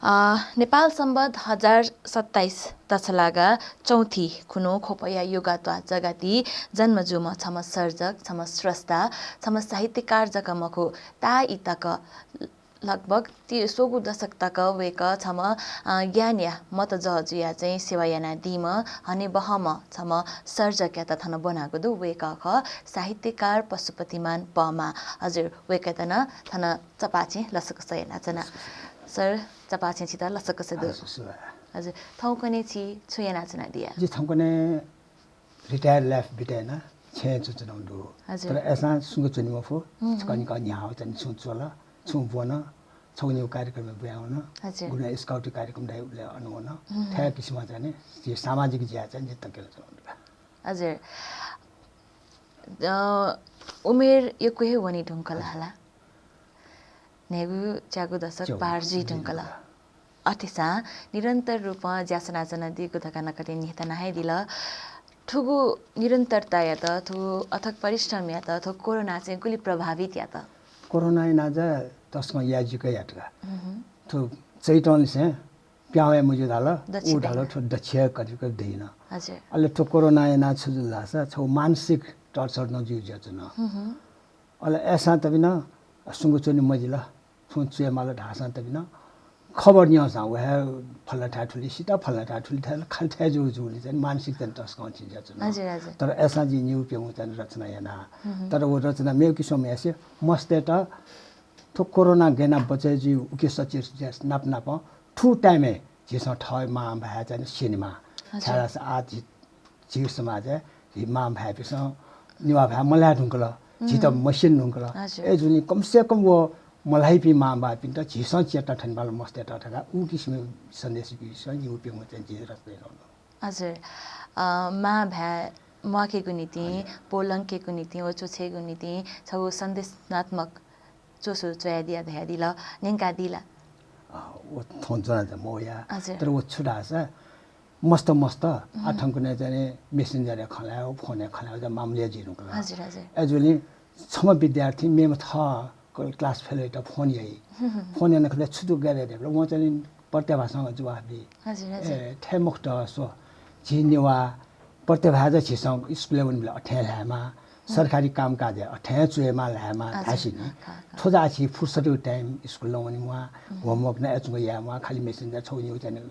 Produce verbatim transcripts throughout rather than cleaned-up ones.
अ, नेपाल सम्बत हजार सत्ताइस तछलागा चौथी खुन्हु ख्वपया युगात्वाः जगाति जन्म जूम्ह छम्ह सर्जक, छम्ह स्रष्टा, छम्ह साहित्यकार जक मखु, ताःई तक लगभग ति-, स्वगु दशक तक वय्‌कः छम्ह, अ, ज्ञानया मतजः जुयाः चाहिँ सेवा यानादीम्ह हनेबहःम्ह छम्ह सर्जकयात थन ब्वनागु दु। वय्‌कः खः साहित्यकार पशुपतिमान पमा। हजुर, वय्‌कःयात नं थन चपाःछेँ लसकुस यानाच्वना। सर, चपाःछेँ छित लसकुस दु। हजुर, सुभाय्। हजुर, थौंकन्हय् छि छु यानाच्वनादिया? जि थौंकन्हय् retire life बितायेना छेँय् च्वनाच्वनागु दु। हजुर। तर अय्‌सां सुंक च्वने मफु। हुँ, हुँ। छकः निकः न्ह्याः चाहिँ छुं च्वल, छुं ब्वन, छगू निगू कार्यक्रमय् ब्वयावन। हजुर। गुबलें scout कार्यक्रम दइ उबलय् अन वन। हुँ, हुँ। थ्व किसिमं चाहिँ नि जि सामाजिक ज्या चाहिँ जि तकेला च्वनागु दु। हजुर। अ, उमेर यक्व हे वने धुंकल हजुर। हला। न्हय्‌गू च्यागू दशक च्यागू पार जुइ दशक धुंकल। अथेसां निरन्तर रूपं ज्या सनाच्वनादीगु धकाः नकतिनि न्ह्यथना हे दिल। थुगु निरन्तरतायात, थुगु अथक परिश्रमयात थ्व कोरोनां चाहिँ गुलि प्रभावित यात? कोरोनां यानाः जा तसकं याजिक यात का। हुँ, हुँ। थ्व चैतंलिसें प्याहां वये मज्यू धाल, दच्छि उ धाल दइन। थ्व दच्छि कतिक दइन। हजुर। अले थ्व कोरोनां यानाः छु जुल धाःसा छगू मानसिक torture नं जुइ जुयाच्वन। हुँ, हुँ। अले अय्‌सां तबिनं सुंक च्वने मजिल, छुं च्वयेमाल धाःसां तबिनं खबर न्यंसां व हे फलानाथाय् थुलि सित, फलानाथाय् थुलि थथे खालि थथे जूगुलिं चाहिँ मानसिक चाहिँ तसकं थिं जुयाच्वन। हजुर, हजुर। तर अय्‌सां जिं निगू प्यंगू चाहिँ रचना याना। हुँ, हुँ। तर व रचना मेगु किसिमं यासे मस्तय्‌त थ्व कोरोनां गय् यानाः बचय् जुइ उके सच्छि नाप नापं थ्व time-य् झीसं थः मां भाय् चाहिँ स्यनेमाः। हजुर। छाय्‌धाःसा आः झी, झीगु समाजय् झी मां भाय्‌पिन्सं नेवाः भाय् मल्हाये धुंकल, झीत हुँ। मस्यने धुंकल। हजुर। अय्‌जूगुलिं कम से कम व मल्हाइपिं मां भाय्‌पिन्त झीसं चेतना थनेमाल मस्तय्‌त धकाः उ किसिमं सन्देश बीसं निगू प्यंगू चाहिँ जिं रचना यानागु दु। हजुर। अ, मां भाय् म्वाकेगु निंतिं, हजुर। प्वलंकेगु निंतिं व च्वछयेगु निंतिं छगू सन्देशात्मक च्वसु च्वयादिया धयादिल, न्यंकादिल। अ, व थौं ज्वना चाहिँ मवया। हजुर। तर व छु धाःसा मस्त मस्त, आ, हुँ। थौंकन्हय् चाहिँ Messenger-य् खँ ल्हायेगु, phone-य् खँ ल्हायेगु चाहिँ मामूली जुइ धुंकल। हजुर, हजुर। अय्‌जूगुलिं छम्ह विद्यार्थी मेम्ह थः class fellow-यात phone याइ। हुँ, हुँ, हुँ। Phone यानाः खँ ल्हायेगु छु दु, गय् दु धयाबलय् वं चाहिँ प्रत्यय भाषां जवाफ बी। हजुर, हजुर। ए, थथे मखुत, स्व, झी नेवाः प्रत्यय भाय् झीसं स्कुलय् वनेबलय् अथें ल्हायेमाः, हुँ। सरकारी कामकाजय् अथें च्वयेमाः ल्हायेमाः हजुर। धासेंलि। खः, खः। थ्व जा झी फुर्सदया time, स्कुलं वनेमाः, हुँ। Homework नं अय्‌जूगु यायेमाः, खालि Messenger छगू निगू चाहिँ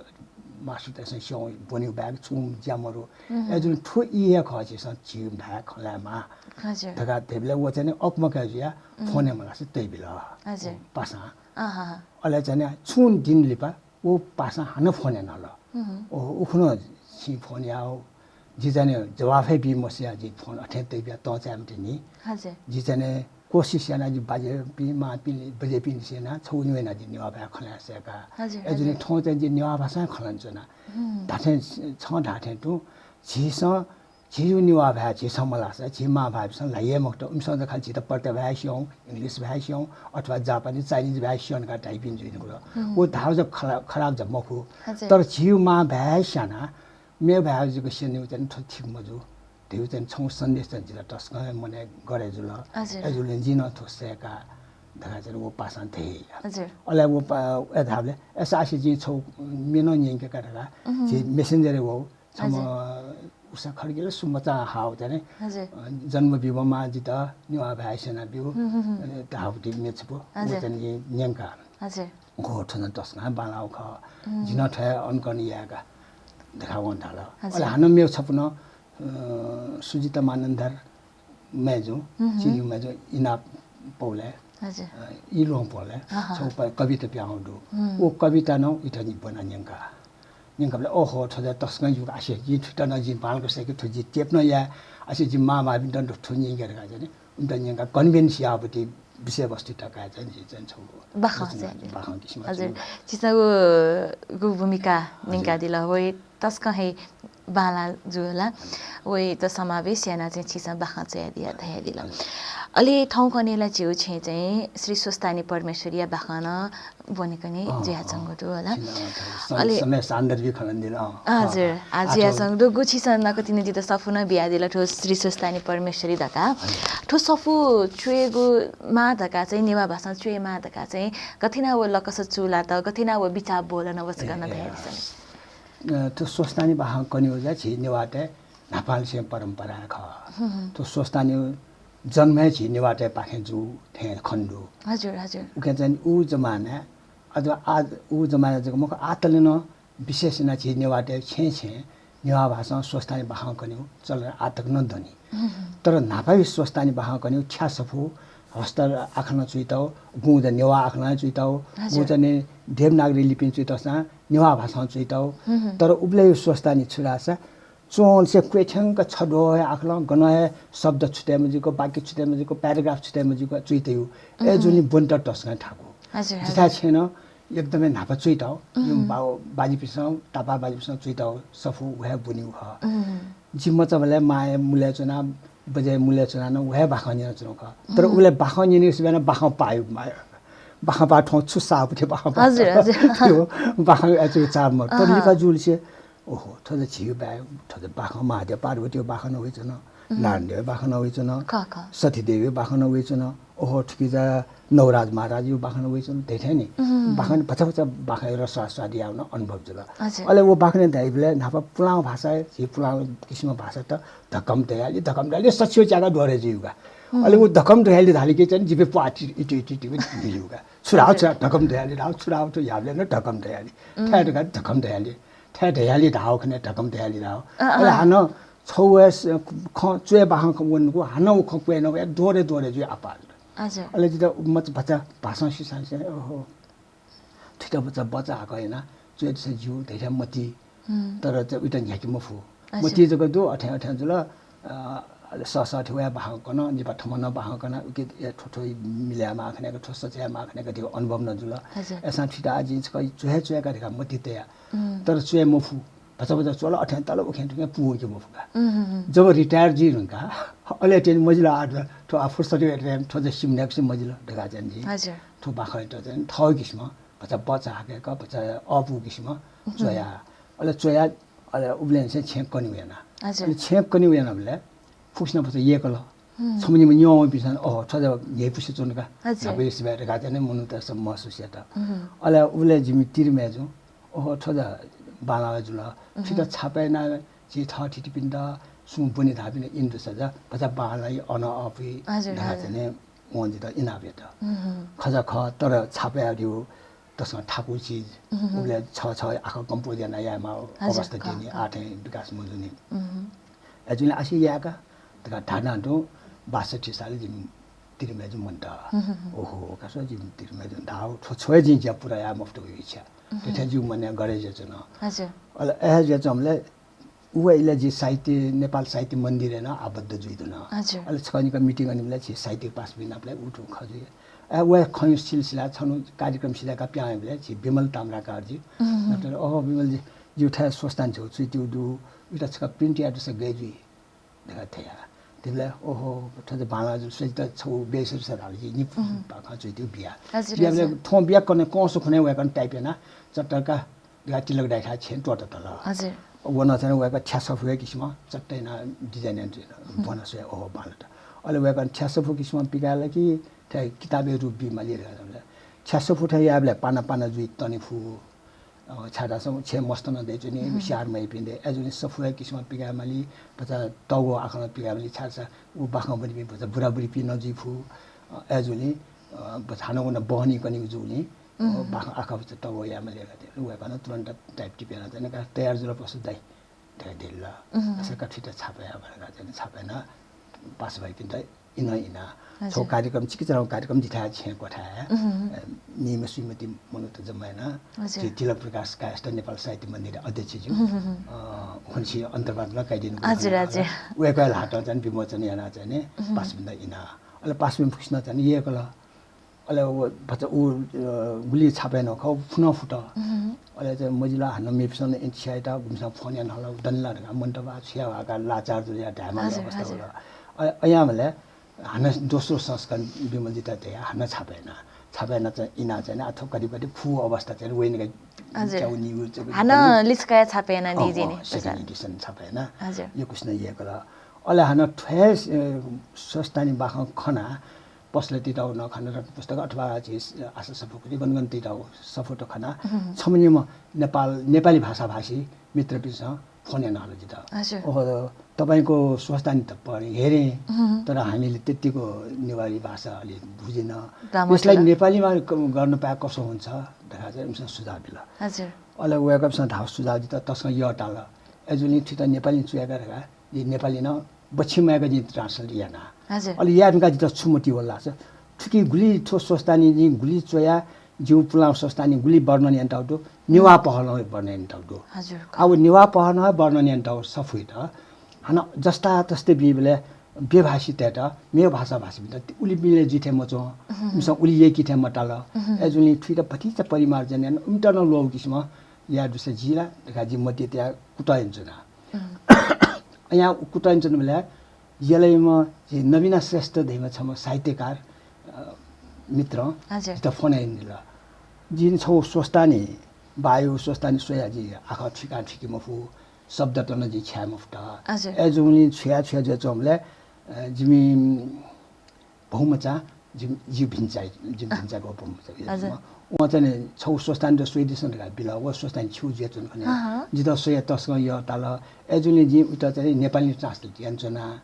मास्टरतय्‌सं स्यं ब्वनेगु बाहेक छुं ज्या मरु। हुँ। अय्‌जूगुलिं थ्व ई हे खः झीसं झी भाय् खँ ल्हायेमाः हजुर। धकाः धयाबलय् व चाहिँ अकमका जुयाः हुँ। Phone-य् मल्हासे तयाबिल। हजुर। पासां। अँ, हँ, हँ। अले चाहिँ छुं दिं लिपा व पासां हानं phone यानाहल। हुँ, हुँ। ओ, उखुन्हु छिं phone याः, जि चाहिँ जवाफ हे बी मसया, जि phone अथें तयाबिया तं चाये मते नि। हजुर। जि चाहिँ कोसिस याना जि बाज्यापिं, मांपिं, बज्यापिं लिसे याना छगू निगू याना जि नेवाः भाय् खँ ल्हाये सय्‌का। हजुर, अय्‌जूगुलिं हजुर। थौं चाहिँ जि नेवाः भाषां खँ ल्हाना च्वना। हुँ। धात्थें छं धात्थें तुं झीसं झीगु नेवाः भाय् झीसं मल्हाःसा झी मां भाय्‌पिन्सं ल्हाये मखुत। उमिसं जक खालि झीत प्रत्यय भाय् स्यं, English भाय् स्यं, अथवा Japanese, Chinese भाय् स्यं धकाः धाइपिं जुइ धुंकल। हुँ। व धाःगु जक खला-, खराब जक मखु। हजुर। तर झीगु मां भाय् स्यनाः मेगु भाय् जक स्यनेगु चाहिँ थ्व ठीक मजू। धइगु चाहिँ छगू सन्देश चाहिँ जितः तसकं हे मनय् गथे जुल। हजुर। अय्‌जूगुलिं जिं नं थ्व सय्‌का धकाः चाहिँ व पासां धयाहल। हजुर। अले व पा-, अय् धाःबलय्, अय्‌सा आसे जिं छगू म्ये नं न्यंके का धकाः उहुँ। झी Messenger-य् वःगु छम्ह हजुर। उषा खड्गीं ला सु मचां हाःगु चाहिँ नि, हजुर। अ, जन्म ब्यूम्ह मां जितः नेवाः भाय् स्यनाब्यु, हुँ, हुँ, हुँ। अ, धाःगु म्ये छपु, हजुर। व चाहिँ नि न्यंका। हजुर। घोर थ्व नं तसकं बांलाःगु खः। हुँ। जिं नं थ्व हे अनुकरण यायेका धकाः वं धाल। हजुर। अले हानं मेगु छपु नं, अ, सुजिता मानन्धर मय्‌जुं, हुँ, हुँ। चिन्यु मय्‌जुं इनाप पौलय्, हजुर। अ, इलोहं पौलय्, हँ, हँ। छगू प-, कविता पिहां वःगु दु। हुँ। व कविता नं इमित जिं ब्वना न्यंका। न्यंकाबलय्, ओहो, थ्व जा तसकं जूगु आसे, जिं थुइत नं जिं बांलाक सय्‌के, थ्व जिं tape नं याये, आसे जिं मां भाय्‌पिन्त नं थ्व न्यंके धकाः चाहिँ नि, उमित न्यंका convince याःगु विषयवस्तु तक चाहिँ नि जिं चाहिँ छगू बाखं रचना, चाहिँ नि। बाखं किसिमं हजुर। चाहिँ नि। छिसगु गु भूमिका हजुर। न्यंकादिल, व तसकं हे बांलाः जू ला, वइत समावेश यानाः चाहिँ छिसं बाखं च्वयादिया धयादिल। अले थौंकन्हय् ला झीगु छेँय् चाहिँ श्री स्वस्तानी परमेश्वरीया बाखं नं ब्वनेकने जुयाच्वंगु दु होला। अले समय सान्दर्भिक खनादिल। हजुर, आ जुयाच्वंगु दु। गु छिसं नकतिनि जितः सफू नं बियादिल थ्व श्री स्वस्तानी परमेश्वरी धकाः। थ्व सफू च्वयेगु माः धकाः चाहिँ नेवाः भाषां च्वये माः धकाः चाहिँ गथे याना व लकस चूलात, गथे याना व बिचाः ब्वलन व छकः नं धयादिसँ नि। अ, थ्व स्वस्तानी बाखं कनेगु ला झी नेवाःतय् न्हापांनिसें परम्परा खः। थ्व स्वस्तानी जन्म हे झी नेवाःतय् पाखें जू थें खने दु। हजुर, हजुर। उकिं चाहिँ उ जमानाय् अथवा आः उ जमानाय् जक मखु, आःतले नं विशेष यानाः झी नेवाःतय् छेँय् छेँय् नेवाः भाषां स्वस्तानी बाखं कनेगु चलन आः तक नं दनि। तर न्हापाया स्वस्तानी बाखं कनेगु थ्या सफू हस्त आखलं च्वइतौ, गुगु चाहिँ नेवाः आखलं च्वइतौ, गुगु चाहिँ देवनागरी लिपिं च्वइतःसां नेवाः भाषां च्वइतौ। तर उबलय् स्वस्तानी छु धाःसा च्वंसे क्वय् थ्यंक छद्वः हे आखलं गनं हे शब्द छुटे मजुइक, वाक्य छुटे मजुइक, paragraph छुटे मजुइक च्वइतयु। अय् जुलिं ब्वनेत तसकं थाकु। हजुर, जिथाय् छेँ नं एकदमै न्हापा च्वइतौ। बाउ बाजिपिसं, तापाः बाजिपिसं च्वइतौ सफू व हे ब्वनेगु खः। जि मचाबलय् मांया मुलय् च्वना, बज्याया मुलय् च्वना नं व हे बाखं न्यनाच्वनागु खः। तर उबलय् बाखं न्यनेगु सिबें नं बाखं पायु माः। बाखं पाः थौं छु साःपु थें बाखं पाः। हजुर, हजुर। बाखं अय् च्वय् चाःमि। तर लिपा जूलिसे ओहो, थ्व त झीगु बाय्, थ्व त बाखं महादेव पार्वतीया बाखं नं वइच्वन, नारायणदेवया बाखं नं वइच्वन, सतीदेवीया बाखं नं वइच्वन, ओहो, थुकिजा नवराज महाराजया बाखं नं वइच्वन, धइथें नि। बाखं भचा भचा बाखंया रस स्वाद यायेगु नं अनुभव जुल। अले व बाखं धाइबलय् न्हापा पुलांगु भाषा, झी पुलांगु किसिमया भाषा त धकं धयालि, धकं धयालि सछि च्याका द्वहरे जुइगु का। अले व धकं धयालि धाल कि चाहिँ जिबे प्वाः इति इति इति जुइगु का। छु धाःगु, छु धाःगु, धकं धयालि धाःगु, छु धाःगु, थ्व याबलय् नं धकं धयालि। थ्याये धकाः धकं धयालि। थ्याये धयालि धाःगु खने धकं धयालि धाःगु। अले हानं छगू हे खँ च्वय् बाखं वनेगु, हानं व खँ क्वय् नं वया द्वहरे द्वहरे जुइ आपाः। अले जितः मचा भचा भाषां सिसांसे, ओहो, थुइत भचा बचा हाकः याना च्वय् धइसा ज्यू धइथें मति। तर उइत न्ह्याके मफु। मति जक दु, अथें अथें जुल। अले सः सः थें वया बाखं कन, निपा थम्हं नं बाखं कन, उके थ्व थ्व मिले यायेमाः खने का, थ्व सचे यायेमाः खने का धइगु अनुभव नं जुल। अय्सां थुइत आः जिं छकः च्वये च्वये का धकाः मति तया। तर च्वये मफु। भचा भचा च्वल, अथें तल, उखें थुखें पूवंके मफु का। जब retire जुइ धुंकाः, अले चाहिँ मजिल, आः थ्व आः फुर्सद time, थ्व चाहिँ सिमन्याकुसे मजिल धकाः चाहिँ जिं थ्व बाखंयात चाहिँ थःगु किसिमं भचा बचा हाकय्क, भचा अःपु किसिमं च्वया। अले च्वया, अले उबलय् निसें छेँ कनेगु याना। अले छेँ कनेगु यानाबलय् फुक्कसिनं भचा यय्कल। छम्ह निम्ह न्यंपिन्सं, ओहो, थ्व त न्ह्यइपुसे च्वन का, न्हापाया सिबें धकाः चाहिँ मनूतय्सं महसुस यात। अले उबलय् जिमि तिरिमय्जु, ओहो, थ्व त बांलाः जुल। थुइत छापय् यानाः झी थःथितिपिन्त सुं ब्वने धाःपिन्त इनादीसा भचा बांलाइ, अन अःपुइ धकाः चाहिँ वं जितः इनाप यात। खः ला खः, तर छापय् यायेगु तसकं थाकु चिज। उबलय् छगः छगः आखः compose याना यायेमाःगु अवस्था दनि, आः थें विकास मजुनि। अय्जूगुलिं आसे याय्का धकाः धाधां तुं बासठी सालय् जिमि तिरिमय्जु मन्त। ओहो, का स्वः, जिमि तिरिमय्जुं धाःगु, थ्व छ्वय् जिं ज्या पूरा याये मफुत धइगु इच्छा। थथे जिगु मनय् गथे जुयाच्वन। अले अथे जुयाच्वंबलय् व इलय् जि साहित्य, नेपाल साहित्य मन्दिरय् नं आबद्ध जुइ धुन। अले छकः निकः meeting अनिबलय् झी साहित्यिक पासापिं नापलाइ उ तुं खः जुइ। अले व खँया सिलसिला छन्हु कार्यक्रम सिधय्काः पिहां वइबलय् झी विमल ताम्राकारजु नापलाइ, ओहो विमलजु, जिगु थथे स्वस्तानी छगू च्वइत्यंगु दु, उइत छकः print याये दुसा गय् जुइ धकाः धया। धइबलय्, ओहो, थ्व त बांलाः जुल, स्वयादिसँ, छगू बेस दुसा धाल, जिं निपु बाखं च्वइत्यंगु बिया। बियाबलय् थौं बिया कन्हय् कंस खुन्हु हे वय्कलं type यानाः चट्टका धकाः तिलक दाइथाय् छेँय् त्वःता तल। व नं चाहिँ वय्कः थ्यासफू हे किसिमं चट्ट यानाः design यानाः ब्वना स्वया, ओहो, बांलात। अले वय्कलं थ्यासफू किसिमं पिकायेल कि थ्व किताबया रूप बीमाली धकाः धाःबलय् थ्यासफू थें यायेबलय् पाना पाना जुइ तने फु। अ, छाय्धाःसा छेँय् मस्त नं दयाच्वनी, स्याहार मयाइपिं दइ। अय्जूगुलिं सफू हे किसिमं पिकायेमाली, भचा तःगु आखलं पिकायेमाली, छाय्धाःसा व बाखं ब्वनीपिं भचा बुराबुरीपिं नं जुइ फु। अ, अय्जूगुलिं, अ, भचा हानं व नं बहनी कनीगु जूगुलिं, अ, बाखं आखः भचा तःगु यायेमाली धकाः धाल। वय्कलं तुरुन्त type टिपे यानाः चाहिँ का तयार जुल पशु दाइ धकाः धाल। अय्सां का थुइत छापा यायेमाः धकाः चाहिँ छापा यानाः पासाभाइपिन्त इनं इना। छगू कार्यक्रम, चिकिचायागु कार्यक्रम जिथाय् छेँय् क्वथाय्, अ, नीम्ह स्वीम्ह मनूत जम्मा यानाः झी तिलक प्रकाश कायस्थ नेपाल साहित्य मन्दिरया अध्यक्षजु, अ, उखुन्हुसे अन्तर्वार्ता नं कयादीगु। वय्कःया ल्हातं चाहिँ विमोचन यानाः चाहिँ पासापिन्त इना। अले पासापिं फुक्कसिनं चाहिँ यय्कल। अले व भचा उ, अ, गुलि छापा यानागु खः, फु नं फुत। अले चाहिँ मजिल, हानं मेपिसं नं इच्छा यात, गुम्हस्यां फोन यानाहल, दनि ला धकाः, मन्त बा, छु याये का, लाचार जुल या धायेमाःगु अवस्था वल। अ, अय्‌याःबलय् हानं दोस्रो संस्करण विमल जितः धया, हानं छापा याना। छापा याना चाहिँ इना चाहिँ आ थ्व कति कति फुगु अवस्था चाहिँ वइन का। हजुर। च्याउ निगु चाहिँ हानं लिसकाया छापा याना अँ, दिजिने। अँ, second edition छापा याना। हजुर। यक्व सिनं यय्‌कल। अले हानं थ्व हे, अ, स्वस्तानी बाखं खना, पसलय् तिताउ नं खना, रत्न पुस्तक अथवा झी आशा सफू कति गन गन तिताउ सफूत खना। छम्ह निम्ह नेपाल, नेपाली भाषाभाषी मित्रपिन्सं फोन यानाहल जितः। हजुर। ओहो, तपाईँको स्वस्तानी त पढेँ, हेरेँ, तर हामीले त्यतिको नेवारी भाषा अलि बुझेन। यसलाई नेपालीमा क-, गर्न पाए कसो हुन्छ धकाः चाहिँ उमिसं सुझाव बिल। हजुर। अले वय्‌कःपिन्सं धाःगु सुझाव जितः तसकं यःताल। अय्‌जूगुलिं थुइत नेपालीं च्वया का धकाः जिं नेपालीं नं बच्छि मयाक जिं translate याना। हजुर। अले याये धुंकाः जितः छु मतिइ वल धाःसा, थुकी गुलि थ्व स्वस्तानी जिं गुलि च्वया, जिगु पुलांगु स्वस्तानी गुलि वर्णन यानातःगु दु, नेवाः पहलं हे वर्णन यानातःगु दु। हजुर। आ व नेवाः पहलं हे वर्णन यानातःगु सफूइत हानं जस्ता तस्ते बीबलय् बेभाषीतय्‌त, मेगु भाषाभाषीपिन्त उलि मिले जुइ थें मच्वं, इमिसं उलि यय्‌के थें मताल। अय्‌जूगुलिं थुइत भतिचा परिमार्जन याना, इमित नं ल्वःगु किसिमं याये दुसा जिला धकाः जिं मतिइ तयाः कुतः यानाच्वना। अय्‌याः कुतः यानाच्वनाबलय् यलय्‌म्ह झी नबिना श्रेष्ठ धइम्ह छम्ह साहित्यकार, अ, मित्रं जितः फोन यानादिल। जिं छगू स्वस्तानी बाःयागु स्वस्तानी स्वयाः जिं आखः थुइकां थुइके मफु, शब्दत नं जिं छ्याये मफुत। हजुर। अय्‌जूगुलिं छु याये छु याये जुयाच्वंबलय्, अ, जिमि भौमचा, जिमि, जिमि भिन्चा, जिमि भिन्चाया भौमचा। हजुर। वं चाहिँ नि छगू स्वस्तानी त स्वयादिसँ धकाः बिल, व स्वस्तानी छिगु जुयाच्वन खने। जितः स्वयाः तसकं यःताल। अय्‌जूगुलिं जिं उइत चाहिँ नेपालीं translate यानाच्वना।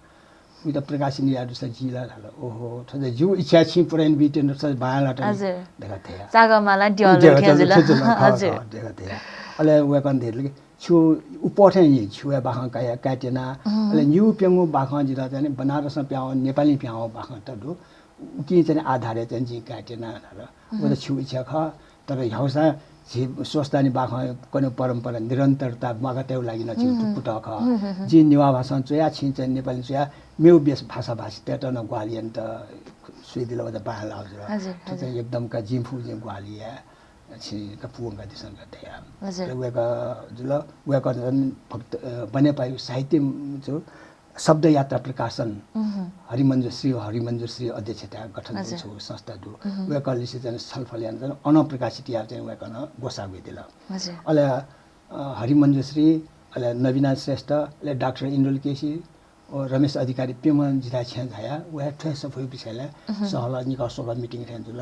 उइत प्रकाशन याये दुसा जिं ला धाल, ओहो, थ्व चाहिँ जिगु इच्छा छिं पूरा यानाबीत्यनादिसँ बांलात नि धकाः धया। चागःमाला द्यःलु थें जुल। हजुर। धया। अले वय्‌कलं धयादिल कि छिगु उपः थें जिं छिगु हे बाखं काया, कायेत्यना। अले निगू प्यंगू बाखं जितः चाहिँ नि बनारसं पिहां वःगु, नेपालीं पिहां वःगु बाखंत दु। उकिं चाहिँ नि आधारय् चाहिँ जिं कायेत्यना धाल। व त छिगु इच्छा खः। तर ह्याउँसा झी स्वस्तानी बाखं कन्हय् परम्परा निरन्तरता म्वाकातयेगु लागि नं झीगु कुतः खः। जिं नेवाः भाषां च्वया, छिं चाहिँ नेपालीं च्वया, मेगु बेस भाषाभाषीतय्‌त नं ग्वाहालि यानात स्वयादिल, व त बांलाः जुल। हजुर, थ्व चाहिँ एकदम का जिं फु जिं ग्वाहालि याये, छिं का पूवंकादिसँ का धया। हजुर। तर वय्‌कः जुल, वय्‌कः चाहिँ भक्त, अ, बनेपाया साहित्य जो शब्द यात्रा प्रकाशन, हरिमञ्जुश्री, हरिमञ्जुश्री अध्यक्षताय् गठन जुल छगू संस्था दु। वय्‌कःलिसे चाहिँ छलफल यानाः चाहिँ अन प्रकाशित यायेगु चाहिँ वय्‌कलं ग्वसाः बियादिल। हजुर। अले, अ, हरिमञ्जुश्री, अले नबिना श्रेष्ठ, अले डाक्टर इन्द्रल केसी, व रमेश अधिकारी प्यम्ह जिथाय् छेँय् झायाः व हे थ्व हे सफूया विषयलय् सहलह निकः स्वकः meeting थें जुल।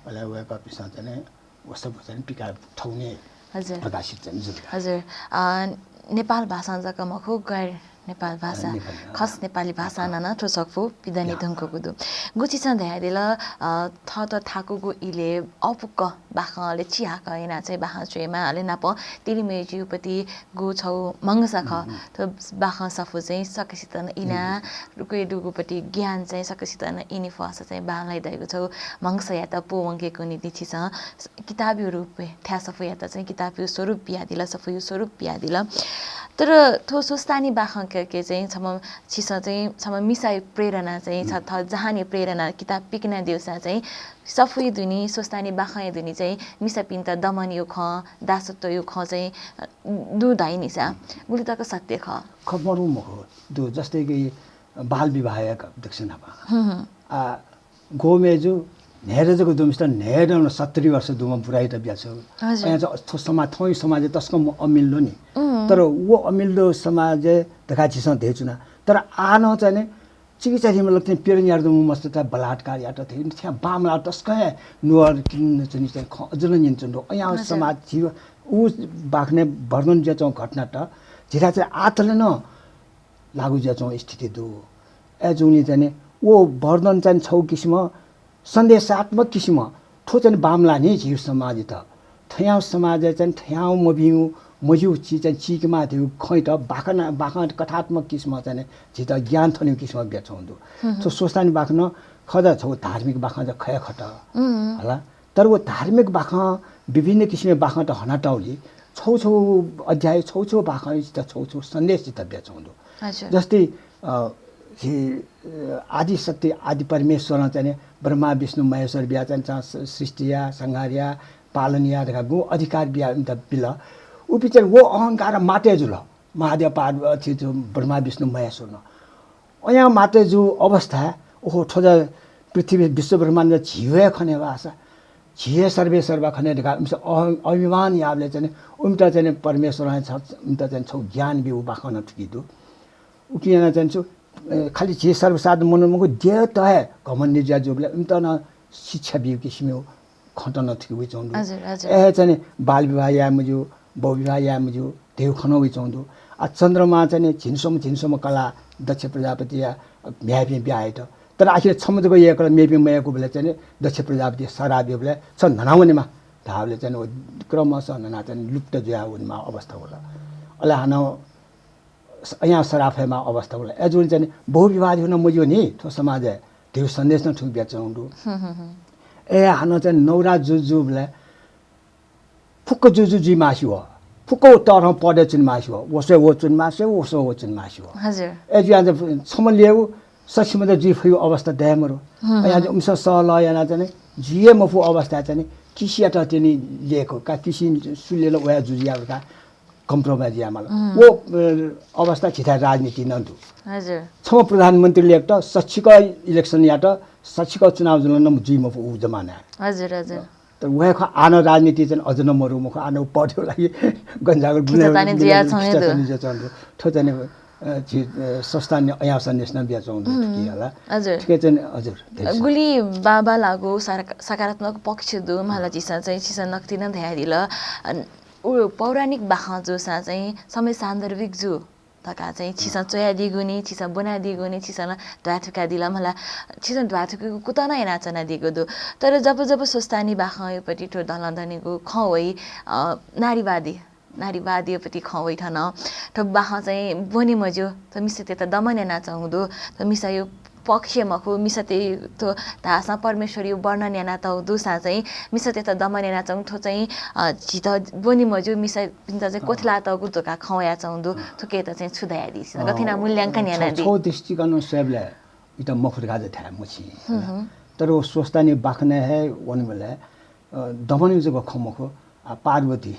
अले वय्‌कःपिन्सं चाहिँ व सफू चाहिँ पिकाः थौंकन्हय् हजुर। प्रकाशित चाहिँ जुल। हजुर। अ, नेपाल भाषां जक मखु, गैर नेपाल भाषा, नेपाली, खस नेपाली भाषां नं थ्व सफू पिदने धुंकूगु दु। गुलि छिसं धयादिल, अ, थःत थाकूगु इलय् अःपुक बाखं अले चिहाकः यानाः चाहिँ बाखं च्वयेमाः, अले नापं तिलिमय्‌जुयागु पति गु छगू मंगसा खः। थ्व बाखं सफू चाहिँ सकसितं इनाः रुकुइ दुगु पति ज्ञान चाहिँ सकसितं इने फःसा चाहिँ बांलाइ धइगु छगू मंगसायात पूवंकेगु निंतिं छिसं किताबया रूपय् थ्व सफूयात चाहिँ किताबया स्वरूप बियादिल, सफूया स्वरूप बियादिल। तर थ्व स्वस्तानी बाखंके चाहिँ छम्ह छिसं चाहिँ छम्ह मिसाया प्रेरणा चाहिँ छ, थः जहानया प्रेरणा किताब पिकनादिउसा चाहिँ सफूया दुने, स्वस्तानी बाखंया दुने चाहिँ मिसापिन्त दमनया खँ, दासत्वया खँ चाहिँ, अ, दु धाइ नि सा। गुलि तक सत्य खः? खः मरु मखु। दु, जस्तै कि बाल विवाहया क-, दक्वसिनं न्हापां। आ, ग्वम्ह मय्‌जु न्हय्‌दँ जक दुम्हसित न्हय्‌दँ सत्तरी वर्ष दुम्ह बुराइत ब्याहा छ्वल। हजुर। अय्‌नं चाहिँ थ्व समाज, थौंया समाजय् तसकं अमिल्दो नि। तर व अमिल्दो समाजय् धकाः झीसं धयाच्वना। तर आः नं चाहिँ नि चिकिचाधीम्ह लक्ष्मी प्रेरणा यार्दम्ह मस्त त बलात्कार यात थें थ्यां बांमलाः तसकं हे नुगः किन च्वनी चाहिँ खँ अझ नं न्यनाच्वंगु दु। अय्‌नं हजुर। समाज झी उ बाखनय् वर्णन जुयाच्वंगु घटनात झीथाय् चाहिँ आतले नं लागू जुयाच्वंगु स्थिति दु। अय्‌जूगुलिं चाहिँ नि व वर्णन चाहिँ छगू किसिमं सन्देशात्मक किसिमं थ्व चाहिँ बांमलाः नि झीगु समाजयात। थ्याउँ समाजय् चाहिँ थ्याउँ मभिंगु, मज्यूगु चिज चाहिँ चीकेमाः धइगु खँयात बाखन, बाखं कथात्मक किसिमं चाहिँ झीत ज्ञान थ्यनीगु किसिमं बियाच्वंगु दु। थ्व स्वस्तानी बाखं खः ला छगू धार्मिक बाखं जक खः खः त। हला। तर व धार्मिक बाखं, विभिन्न किसिमया बाखंत हनातःगुलिं छगू छगू अध्याय, छगू छगू बाखं झीत छगू छगू सन्देश झीत बियाच्वंगु दु। हजुर। जस्तै, अ, झी, अ, आदि शक्ति, आदि परमेश्वरं चाहिँ नि ब्रह्मा, विष्णु, महेश्वर बियाः चाहिँ नि स-, सृष्टि याः, संहार याः, पालन याये धकाः गु अधिकार बिया इमित बिल। उपिं चाहिँ व अहंकार मातय् जुल। महादेव पार्वती, ब्रह्मा विष्णु महेश्वरं। अयां मातय् जू अवस्था, ओहो, थ्व जा पृथ्वी विश्व ब्रह्माण्ड झी हे खने बासा, झी हे सर्वे सर्वा खने धकाः उमिसं अह-, अभिमान याःबलय् चाहिँ उमित चाहिँ परमेश्वरं छ-, उमित चाहिँ छगू ज्ञान ब्यू बाखं नं थुकी दु। उकिं यानाः चाहिँ छु, ए, खालि झी सर्वसाधारण मनू मखु, देवत हे घमण्डी जुया जूबलय् उमित नं शिक्षा ब्यू किसिमयु खँत नं थुकी वइच्वंगु दु। हजुर, हजुर। ए, चाहिँ बाल विवाह याये मज्यू, बहु विवाह याये मज्यू, धैगु खँ नं वइच्वंगु दु। आ, चन्द्रमा चाहिँ झिंस्वम्ह झिंस्वम्ह कलाः दक्ष प्रजापतिया म्ह्याय्‌पिं ब्याहा यात। तर आखिर छम्ह जक यय्‌कल, मेपिं मयय्‌कूबलय् चाहिँ दक्ष प्रजापतिया सराप ब्यूबलय् छ न्हना वनेमा धाःबलय् चाहिँ व क्रमशः न्हना चाहिँ लुप्त जुया वनेमा अवस्था वल। अले हानं अयां सराप फयेमा अवस्था वल। अय्‌जूगुलिं चाहिँ बहु विवाह धैगु नं मज्यू नि थ्व समाजय्, धैगु सन्देश नं थुकी बियाच्वंगु दु। हँ, हँ, हँ। ए, हानं चाहिँ नवरात जू जूबलय् फुक्क जुजु जुइ मास्ति वः। फुक्क व तःधं पदय् च्वने मास्ति वः। व स्वयाः व च्वने मास्ति वः, व स्वयाः व च्वने मास्ति वः। हजुर। अय्‌जुयाः चाहिँ छम्ह ल्यय्‌गु सछि मचा जुइ फइगु अवस्था दये मरु। हँ, अय्‌जुयाः हँ। उमिसं सल्लाह यानाः चाहिँ जुइ हे मफु अवस्थाय् चाहिँ किसियात तिनि ल्यय्‌कू का, किसि सु ल्यय्‌ल वया जुजुया का compromise यायेमाल। हम्म। व, अ, अवस्था झीथाय् राजनीति नं दु। हजुर। छम्ह प्रधानमन्त्री ल्यय्‌कत, सछिक election यात, सछिक चुनाव जुल नं जुइ मफु उ जमानाय्। हजुर, हजुर। तर व हे खः, आः नं राजनीति चाहिँ अझ नं मरु मखु, आः नं व पदया लागि गन जागर खिचातानी जुया छौं हे दु। खिचातानी जुया छौं दु। थ्व चाहिँ, अ, झी, अ, संस्थान अयां सन्देश नं बिया छौं दु, हम्म। थुकी हला। हजुर। थुकी चाहिँ, हजुर, धेरै छ। गुलि बांबांलाःगु सारा-, सकारात्मक पक्ष दु, मला झीसं चाहिँ, झीसं नकतिनि धयादिल। अ, उ पौराणिक बाखं जूसां चाहिँ समय सान्दर्भिक जू धकाः चाहिँ छिसं च्वयादीगु नि, छिसं ब्वनादीगु नि, छिसं नं ध्वाथुइकादिल मला, छिसं ध्वाथुइकेगु कुतः नं यानाच्वनादीगु दु। तर जब जब स्वस्तानी बाखंयापट्टि थ्व दलंधनीगु खँ वइ, अ, नारीवादी, नारीवादीयापट्टि खँ वइ थन, थ्व बाखं चाहिँ ब्वने मज्यू, थ्व मिसातय्‌त दमन यानाच्वंगु दु, थ्व मिसाया पक्ष मखु, मिसातय्‌त धाःसां परमेश्वरया वर्णन यानातःगु दुसां चाहिँ मिसातय्‌त दमन यानाच्वंगु थ्व चाहिँ, अ, झीत ब्वने मज्यू, मिसापिन्त चाहिँ क्वथलातःगु धकाः खँ वयाच्वंगु दु। थुकियात चाहिँ छु धयादी? अ, गथे यानाः मूल्यांकन अ, यानादी? छगू दृष्टिकोणं स्वयेबलय् इमित मखु धकाः चाहिँ धाये मछि। हम्म, हम्म। तर व स्वस्तानी बाखनय् हे वनेबलय्, अ, दमनया जक खँ मखु, आ, पार्वती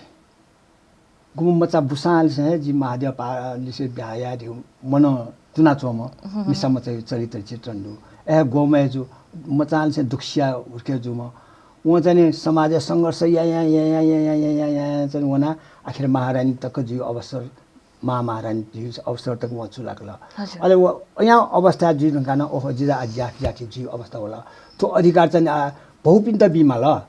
गुम्ह मचा बूसांनिसें हे जि महादेव पा-, लिसे ब्याहा याये धइगु मनं दुनाच्वंम्ह हम्म। मिसा मचाया चरित्र चित्रण दु। अय् ग्वम्हय् जू, मचांनिसें दुःख सिया हुर्के जूम्ह। वं चाहिँ नि समाजय् संघर्ष यायां, यायां, यायां चाहिँ वनाः आखिर महारानी तक जुइगु अवसर, महामहारानी जुइगु अवसर तक वं चूलाकल। हजुर। अले व अयां अवस्था जुइ धुंकाः नं, ओहो, जिं ला आः ज्याखि ज्याखि जुइगु अवस्था वल। थ्व अधिकार चाहिँ नि आः बहुपिन्त बीमाल।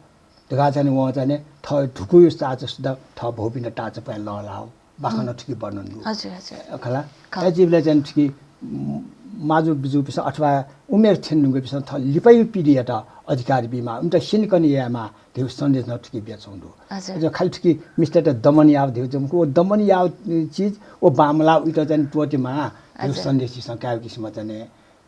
धकाः चाहिँ नि वं चाहिँ नि थः धुकुया चाचा सुद्धा थः भौपिन्त ताचा पाय् लःल्हाः। बाखनं थुकी वर्णन दु। हजुर, हजुर। खला। खः। अय् जुइबलय् चाहिँ नि थुकी, उम्, माजु बिजुपिसं अथवा उमेर थ्यने धुंकूपिसं थः लिपाया पिढीयात अधिकार बीमाः, उमित स्यनेकने यायेमाः धइगु सन्देश नं थुकी बियाच्वंगु दु। हजुर। अझ खालि थुकी मिस्तय्‌त दमन याव धइगु चाहिँ मखु, व दमन याव चिज व बांमलाः उइत चाहिँ नि त्वःतेमाः धइगु हजुर। सन्देश झीसं कायेगु किसिमं चाहिँ नि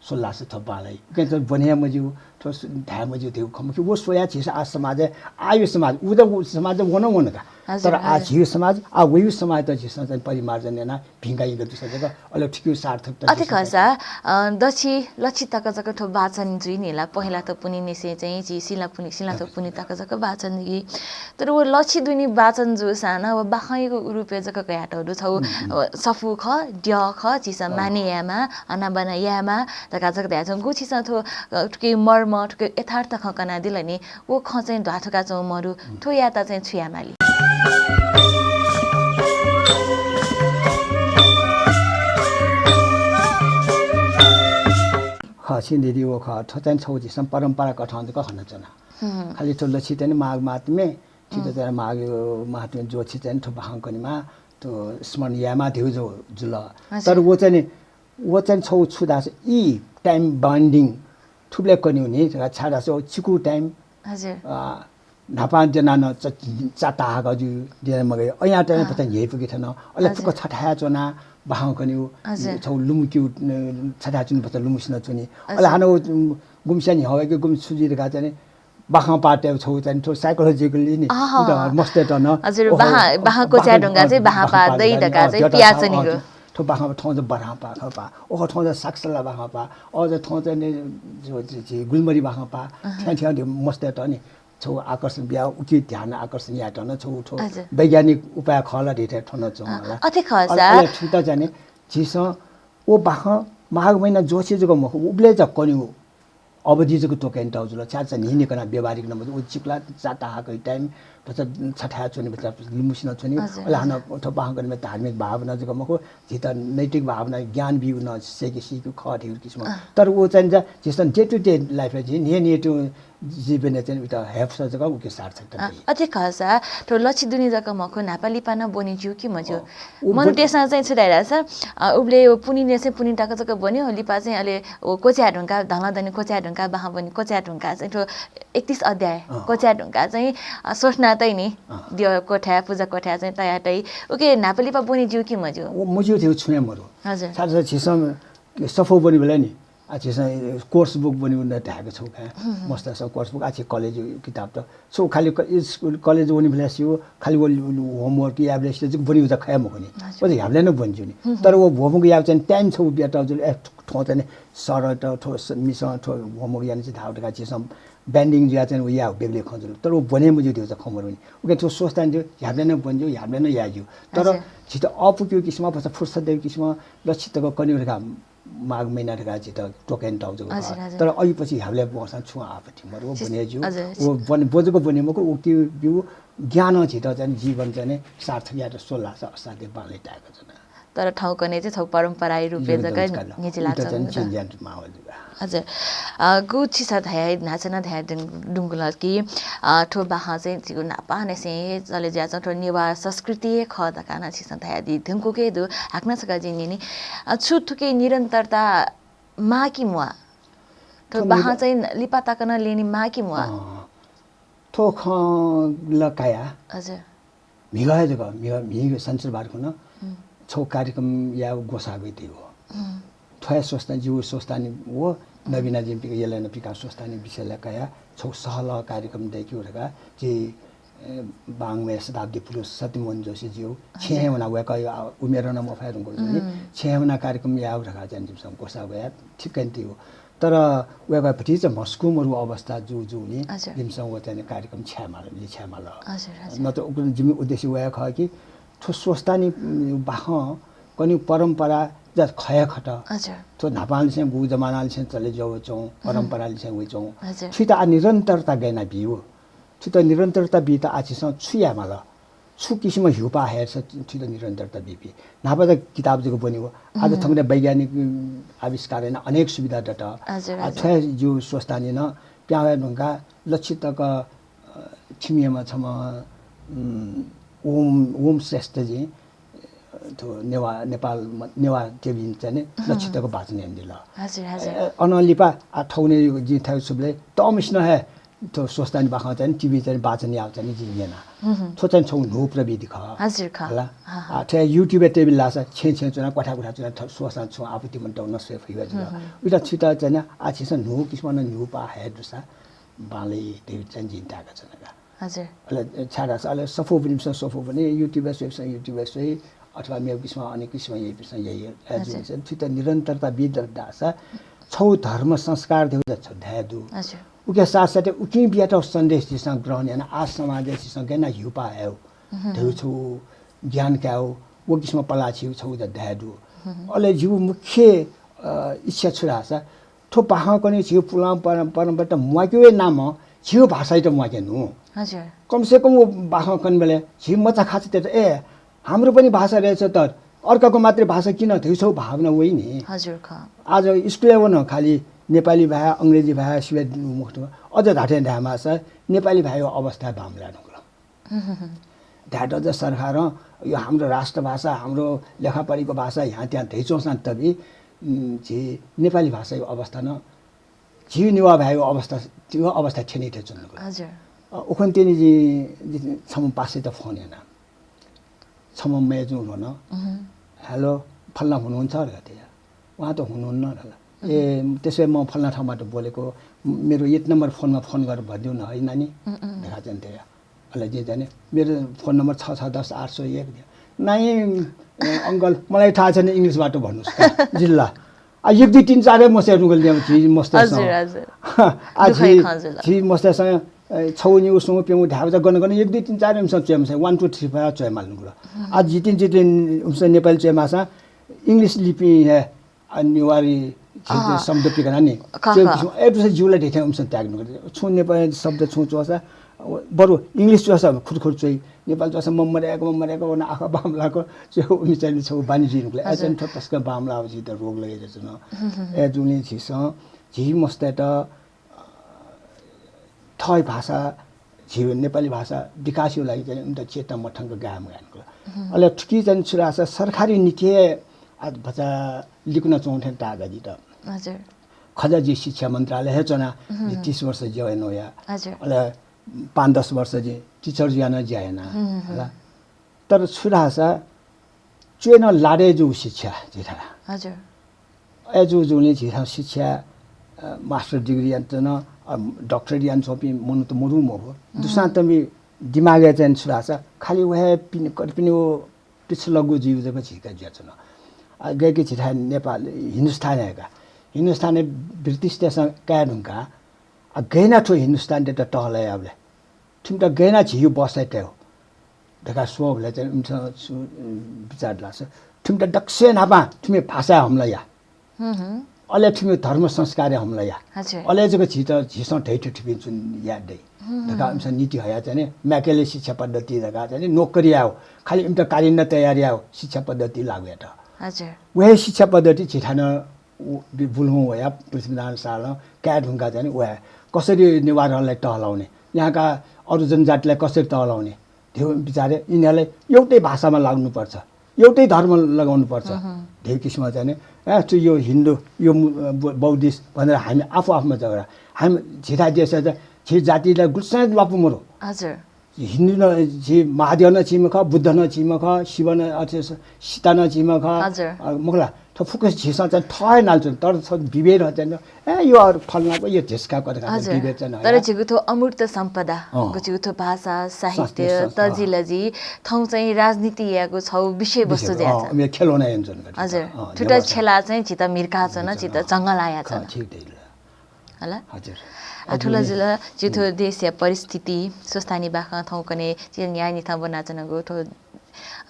स्वलासे थ्व बांलाइ। उकिं चाहिँ ब्वने हे मज्यू, थ्व सु-, धाये मज्यू धइगु खँ मखु। व स्वयाः झीसं आः समाजय्, आःया समाज, उ त उ समाजय् वन वन का। हजुर, तर आः हजुर। झीया समाज, आः वइगु समाजयात झीसं चाहिँ परिमार्जन यानाः भिंकाइगु दुसा जक अले थुकिया सार्थकता अथे झीसं खःसा, अ, दछि लछि तक जक थ्व वाचन जुइ नि ला, पहिला त पुन्हिनिसें चाहिँ झी सिला पुन्हि, सिला त पुन्हि तक जक वाचन जुइ। तर व लछि दुने वाचन जूसां नं व बाखंयागु रूपय् जक कयातःगु दु। छगू, हम्म, हम्म। अ, सफू खः, द्यः खः, झीसं अँ। माने यायेमाः, हनाबना यायेमाः धकाः जक धयाच्वंगु। छिसं थ्व, अ, थुकी मर्म, थुकी यथार्थ खँ कनादिल नि, व खँ चाहिँ ध्वाथुकाच्वंगु मरु, हम्म। थ्व यायेत चाहिँ छु यायेमाली? खः, छिं धयादी व खः, थ्व चाहिँ छगू झीसं परम्परा कथं जक हनाच्वना। हम्म। खालि थ्व लछि चाहिँ नि माघ माहात्म्य, थुइत चाहिँ माघ माहात्म्य ज्वःछि चाहिँ थ्व बाखं कनेमाः, थ्व स्मरण यायेमाः धइगु जु-, जुल। हजुर। तर व चाहिँ नि, व चाहिँ छगू छु धाःसा यी time binding थुबलय् कनेगु नि, छाय् धाःसा व चिकु time, हजुर। अ, न्हापां द्यनाः नं च-, चा ताहाकः जू, द्यने मगाइ। अयां time अँ। भचा न्ह्यइपुके थन। अले हजुर। फुक्क छथाय् च्वनाः बाखं कनेगु, हजुर। छगू लुमु क्यू, अ, छथाय् च्वने भचा लुमु सिनं च्वनी। अले हजुर। हानं व, उम्, गुम्हस्यां न्ह्यः वय्‌के गुम्ह छु जुइ धकाः चाहिँ नि बाखं पाः तयेगु छगू चाहिँ नि थ्व psychological नि, अहँ। उत मस्तय्‌त नं, हजुर, ओहो, बाखं, बाखं क्वचाये धुंकाः चाहिँ बाखं पाः दइ धकाः चाहिँ पिया च्वनीगु। थ्व बाखं पाः, थौं चाहिँ बरां पाः, खः पाः। ओहो, थौं चाहिँ साकसला बाखं पाः। अझ थौं चाहिँ नि, झी, झी, झी गुलमरी बाखं पाः। अहँ। थ्यां थ्यां मस्तय्‌त नि छौ आकर्षण बिया उकी ध्यान आकर्षण यायेत नं छौ थ्व वैज्ञानिक उपाय खः ला धइथाय् थ्व नं च्वं ला। अथे खःसा। अले थुइत चाहिँ नि झीसं व बाखं माघ महिना जोसे जक मखु, उबलय् जक कन्यु अवधि जक तोकाइन ताउ जुल। छाय् चाहिँ न्हिने कना व्यावहारिक नं मजू, उ चिकुला चाता हाकइ time भचा छथाय् च्वने भचा लिम्बुसिनं च्वने। अले हानं थ्व बाखं कन्यु धार्मिक भावना जक मखु, झीत नैतिक भावना, ज्ञान बिउ नं सेके सीकु खः धइगु किसिम। तर व चाहिँ जा झीसं day to day life झी न्हिने न्हिने जीवनय् चाहिँ उइत हेफस जक उके सार्थकता दइ। अथे खःसा थ्व लछि दुने जक मखु, न्हापा लिपा नं ब्वने ज्यू कि मज्यू? मनूतय्सं चाहिँ छु धाइ धाःसा, अ, उबलय् व पुन्हिनेसें पुन्हि तक जक ब्वने हो, लिपा चाहिँ अले व क्वचाय् धुंका, धलं दने क्वचाय् धुंका, बाखं ब्वने क्वचाय् धुंका चाहिँ थ्व एकतीस अध्याय क्वचाय् धुंका चाहिँ, अ, स्वस्ना तइ नि। द्यः कोठाय्, पुजा कोठाय् चाहिँ तया तइ। उके न्हापा लिपा ब्वने ज्यू कि मज्यू? व मज्यू धइगु छुं हे मरु। हजुर। साथै साथै झीसं सफू ब्वने बेला नि, आ, झीसं course book ब्वने उन्द धायेक छौ का। मस्तय्सं course book, आ, झी college किताब त छौ खालि क-, स्कुल, college वने बेला सिउ, खालि व, व homework या बेला सिउ, ब्वने उजा खया मखुनि। हजुर। व त ह्याबलें नं ब्वने ज्यूनि। तर व homework या चाहिँ time छौ बिया त जुल, ए, थ्व चाहिँ नि सर त, थ्व स-, मिसं थ्व homework यानि चाहिँ धाउ धका झीसं bonding जुया चाहिँ व या बेबले खँ जुल। तर व ब्वने मज्यू धइगु खँ मरुनि। उके थ्व स्वस्ता नि ह्याबलें नं ब्वने ज्यू, ह्याबलें नं या ज्यू। तर हजुर। झीत अपुक्यु किसिम, भचा फुर्सद देउ किसिम, लछि तक कन्यु धका माघ महिना धका झीत तोकाइन ताउ जक। हजुर, हजुर। तर अयुपछि ह्याबलें ब्वंसां छुं आपत्ति मरु, व ब्वने ज्यू। हजुर। व ब्वने, ब्व जक ब्वने मखु, उके बिउ ज्ञानं झीत चाहिँ जीवन चाहिँ नि सार्थक यात स्वलासा असाध्य बांलाइ ताय्क च्वना। तर थौंकन्हय् चाहिँ छौ परम्पराया रूपय् जक न्ह्यचिला चाहिँ नि। हजुर। अ, गु छिसं धया, न्हाचः नं धया दुं-, दुंगुल कि, अ, थ्व बाखं चाहिँ झीगु न्हापांनिसें हे चले जुयाच्वं, थ्व नेवाः संस्कृति हे खः धकाः नं छिसं धयादी धुंकूके दु। हाकनं छकः जिं न्यने, अ, छु थुके निरन्तरता माः कि म्वाः? थ्व बाखं चाहिँ लिपा तक नं ल्यने माः कि म्वाः? अँ, थ्व खँ ल काया। हजुर। म्हिगः हे जक, म्हिगः, म्हिगः शनिचरबार खुन्हु छौ कार्यक्रम यायेगु ग्वसाः गइ धइगु। थ्व हे स्वस्ता, जिगु स्वस्तानि व नबिना जिं पिका यलय् नं पिका स्वस्तानि विषय लय् कया छौ सहलह कार्यक्रम दय्केगु धका जि, ए, बांमलाया शताब्दी पुरुष सत्यमोहन जोशी ज्यू छेँ हे वना वय्कःया उमेर नं मफया धुंकल जुनि। छेँ हे वना कार्यक्रम यायेगु धका चाहिँ जिमिसं ग्वसाः गया ठिक्क नं तिगु। तर वय्कः भतिचा म्हस्कू मरु अवस्था जू जूनि। हजुर। जिमिसं व चाहिँ नि कार्यक्रम छ्याये माल, लिछ्याये माल। हजुर, हजुर। नत्र उगु जिमि उद्देश्य वया खः कि थ्व स्वस्तानि, उम्, बाखं कन्यु परम्परा जा खया खत। हजुर। थ्व न्हापांनिसें गु जमानानिसें चले जुयावःच्वं, परम्परानिसें वइच्वं। हजुर। थुइत आ निरन्तरता गय् याना बिउ। थुइत निरन्तरता बीत आ झीसं छु याये माल? छु किसिम ह्युपा हयेस थुइत निरन्तरता बीपी। न्हापा त किताब जक ब्वने हो। आज थौंकन्हय् वैज्ञानिक, उम्, आविष्कार याना अनेक सुविधा दत। हजुर, आ, हजुर। थ्व हे ज्यू स्वस्तानि नं प्याहां वये धुंका लछि तक, अ, थिमियाम्ह छम्ह, उम्, ओम, ओम श्रेष्ठजीं, अ, थ्व नेवाः, नेपाल म-, नेवाः टेबुलिन चाहिँ नि लछि तक वाचन यानादिल। हजुर, हजुर। अ, अनं लिपा, आ, थौंकन्हय् जिं थथे सुबलय् तःमिसिनं हे थ्व स्वस्तानि बाखं चाहिँ नि टिभी चाहिँ नि वाचन याव चाहिँ नि जिं न्यना। थ्व चाहिँ छौ न्हू प्रविधि खः। हजुर, खः। हला? आ, थ्व YouTube-य् टेबुल लासा छेँ छेँ च्वना, क्वथा क्वथा च्वना, थ्व स्वस्तां छुं आपत्ति मन्त न स्वये फइ जुल। उइत छित चाहिँ नि आ छिसं न्हू किसिमं न्हूपा हये दुसा बांलाइ धइगु चाहिँ जिं ताय्का च्वना का। हजुर। अले छाय् धाःसा अले सफू ब्वनीपिसं सफू ब्वनी, YouTube-य् स्वइपिसं YouTube-य् स्वइ, अथवा मेगु किसिमं अनेक किसिमं याइपिसं याइ। हजुर। थुइत निरन्तरता बी धाःसा छौ धर्म संस्कार धइगु छौ धाये दु। हजुर। उके साथसाथै उकिं बियातःगु सन्देश झीसं ग्रहण याना आ समाजय् झीसं गय् याना ह्युपा हयेगु धइगु छौ ज्ञान कायेगु व किसिमं पलाः छिगु छौ धाये दु। अले जिगु मुख्य, अ, इच्छा छु धाःसा थ्व बाखं कन्हय् झीगु पुलां परं-, परम्परात म्वाकेगु हे नामं झीगु भाषायात म्वाके नु। हजुर। कम से कम व बाखं कन्हय् झी मचाखाचातय्त, ए, हाम्रो पनि भाषा रहेछ त, अर्काको मात्रै भाषा किन धइगु छौ भावना वइ नि। हजुर, खः। आज स्कुलय् वन खालि नेपाली भाय्, अंग्रेजी भाय् सिबें मुक्त, अझ धात्थें धायेमाःसा नेपाली भाय्‌या अवस्था बांमलाये धुंकल। धायेत अझ सरकारं यो हाम्रो राष्ट्रभाषा, हाम्रो लेखापढीको भाषा ह्याँ त्याँ धइच्वंसां तबि, उम्, झी नेपाली भाषाया अवस्था नं झी नेवाः भाय्‌या अवस्था, त्यो अवस्था थ्यनी थें च्वंगु। हजुर। अ, उखुन्हु तिनि जिं, जिं छम्ह पासायात फोन याना। छम्ह मय्‌जुं ल्ह्वन। "हेलो, फलाना हुनुहुन्छ?" धकाः धया। "उहाँ त हुनुहुन्न" धल। "ए, त्यसो भए म फलाना ठाउँबाट बोलेको, मेरो यति नम्बर फोनमा फोन गरेर भनिदेऊ न है नानी" धकाः चाहिँ धया। अले जिं चाहिँ नि, मेरो फोन नम्बर छ छ दस आठ सय एक दिया। "नाइ, अ, अङ्कल, मलाई थाहा छैन, इङ्ग्लिसबाट भन्नुस् का, जिल्ला।" आ, एक दुई तीन चार हे मस्ते रुगल दिया, झी मस्ते हजुर, हजुर। आ, दुःखै झी, खजुल। झी मस्तेसँग अ, छगू, निगू, स्वंगू, प्यंगू धायेबलय् गन गन एक दुई तीन चार उमिसं च्वयेमाःसा one two three four च्वयेमाल नुगु। आ, जितिं जितिं उमिसं नेपाली च्वयेमाःसा English लिपिं हे, आ, नेवारी झी अँ। शब्द पिकना नि। खः, च्वय् खः। किसिम, ए, दुसः ज्यूला धइथें उमिसं त्याग नुगु। छुं नेपाली शब्द छुं च्वःसा, बरु English च्वःसा खुरखुर च्वइ। नेपाली च्वःसा ममर्याक, ममर्याक वन आँखा बांमलाक च्वय् उमि चाहिँ छगू बानी जुइ नुगु। ए, हजुर। चाहिँ थ्व तसकं बांमलाः झीत रोग लगे जुइ न। हम्म, हम्म। ए, जुलिं झीसं, झी मस्तय्त थः भाषा, झी नेपाली भाषा विकासया लागि चाहिँ उमित चेतना मथंक गाये मगायेनुगु। हम्म। अले थुकी चाहिँ छु धाःसा सरकारी नीति हे आ भचा लिकुना च्वं थें ताः का जित। हजुर। खजा जि शिक्षा मन्त्रालय हे च्वना, हम्म। जि तीस वर्ष ज्या याना वया। हजुर। अले पाँच दस वर्ष जि teacher जुया नं ज्या याना। हम्म, हम्म। होला। तर छु धाःसा च्वय् नं लाडय् जूगु शिक्षा झीथाय्। हजुर। अय् जूगुलिं झीथाय् शिक्षा, अ, master degree यानाच्वन, अ, doctorate यानाच्वंपिं मनूत मरु मखु। हम्म। दुसां तमि दिमागय् चाहिँ छु धाःसा खालि व हे पिने, कर्पिने व पिछलग्गु जीव जक झीका जुयाच्वन। अ, गय्‌कि झीथाय् नेपाल, हिन्दुस्तान हे का। हिन्दुस्तानय् ब्रिटिशतय्‌सं काये धुंकाः, अ, गय् याना थ्व हिन्दुस्तानतय्‌त तःला याबलय् थुमित गय् याना झीगु बसय् तये धकाः स्वःबलय् चाहिँ इमिसं छु, उम्, बिचाः धाःसा थुमित दक्वसिनं न्हापां थुमि भाषाय् हमला या। हम्म, हम्म। अले थुमि धर्म संस्कारय् हमला या। हजुर। अले जक झीत, झीसं धइथें थुपिं च्वने याये दइ। हम्म, धकाः हम्म। इमिसं नीति हया चाहिँ नि म्याकेले शिक्षा पद्धति धकाः चाहिँ नि नोकरी यायेगु, खालि इमित कालिन्दा तयार यायेगु शिक्षा पद्धति लागू यात। हजुर। व हे शिक्षा पद्धति झीथाय् नं उ-, बि-, बुलुहुँ वया पृथ्वीनारायण शाहलं काये धुंकाः चाहिँ नि वया कसरी नेवारहरूलाई तःलाउने, यहाँका अरू जनजातिलाई कसरी तःलाउने, ध्यबा बिचारय् यिनीहरूलाई एउटै भाषामा लाग्नुपर्छ, एउटै धर्म लगाउनुपर्छ। हम्म। ध्यबा किसिमं चाहिँ नि, ए, थ्व यो हिन्दू, यो मु-, अ, बौ-, बौद्धिस्ट भनेर हामी आफू आफूमा झगडा। हामी झीथाय् देशय् त झी जातिलाई गुलिसिनं ल्वापु मरु। हजुर। हिन्दू नं, झी महादेव नं झीम्ह खः, बुद्ध नं झीम्ह खः, शिव नं, अथे स-, सीता नं झीम्ह खः। हजुर। अ, मखु ला, थ्व फुक्क झीसं चाहिँ थः हे नालाच्वन। तर थ्व विभेद चाहिँ, ए, यो अरू फलानाको, यो ढिस्काको धकाः हजुर। विभेद चाहिँ तर हया। झीगु थ्व अमूर्त सम्पदा, अँ। गु झीगु थ्व भाषा, साहित्य, संस्कृति, संस्कृति, अँ। तजिलजि, थौं चाहिँ राजनीति यायेगु छगू विषयवस्तु विषय, जुयाच्वन। अँ, उमे खेलौना यानाच्वन का। हजुर। अँ, थुत नेवाः छेला चाहिँ झीत म्हिर्काच्वन, नेवाः झीत झंगः लायाच्वन। खः, ठीक धइल। हला? हजुर। आ, थुलजि ला, झी थ्व देशया परिस्थिति, स्वस्थानी बाखं थौंकन्हय् झी न्याय निथं ब्वनाच्वनागु थ्व,